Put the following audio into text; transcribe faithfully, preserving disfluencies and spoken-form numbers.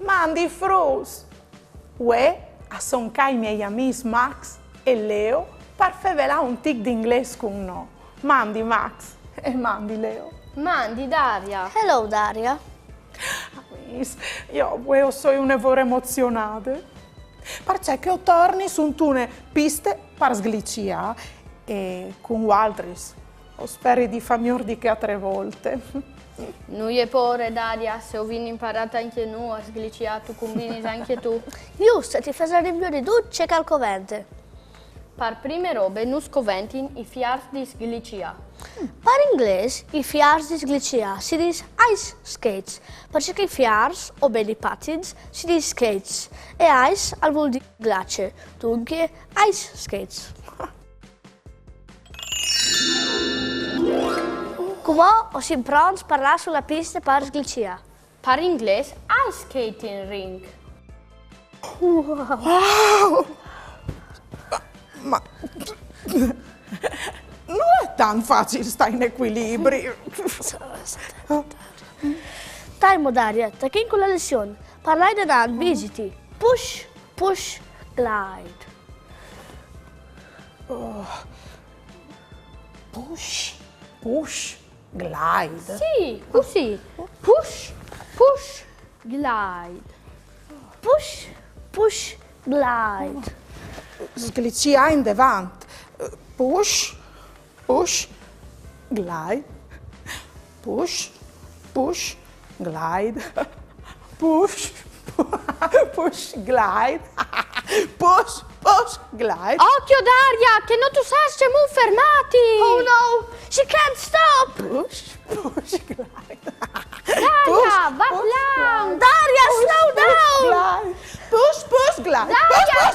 Mandi fruts! Vuê a son ca i miei amîs Max e Leo par fevelâ un tic di inglês cun nô. Mandi Max e mandi Leo. Mandi Daria. Hello Daria. Amîs, jo vuê o soi une vore emozionade, parcè che o torni suntune piste par sgliciâ e cun vualtris o speri di fâ miôr di chê altre volte. Nuie pôre Daria, se o vin imparât ancje nô a sgliciâ, tu cumbinis ancje tu. Just, ti fasarìn viodi dut ce che al covente. Par prime robe nus coventin i fiars di sgliciâ. Par inglês i fiars di sgliciâ si dîs ice skates, parcè che i fiars, o ben i patins, si dîs skates e ice al vûl dî glace, duncje ice skates. Cumò o sin pronts par lâ su la piste par sgliciâ. Par inglês, ice skating rink. Wow! Ma no je tant facil stâ in ecuilibri. Dai mo Daria, tachìn cu la lezion. Par lâ indenant, visiti. Push, push, glide. Push, push, glide. Sì, cussì. Push, push, glide. Push, push, glide. Sgliciâ indevant. Push, push, glide. Push, push, glide. Push, push, glide. Push, push, glide. Ocjo Daria, che no tu sâs cemût fermâti! Oh no, she can't stop. Push, push, glide. Daria, va plan! Daria, slow down. Glide. Push, push, glide. Daria,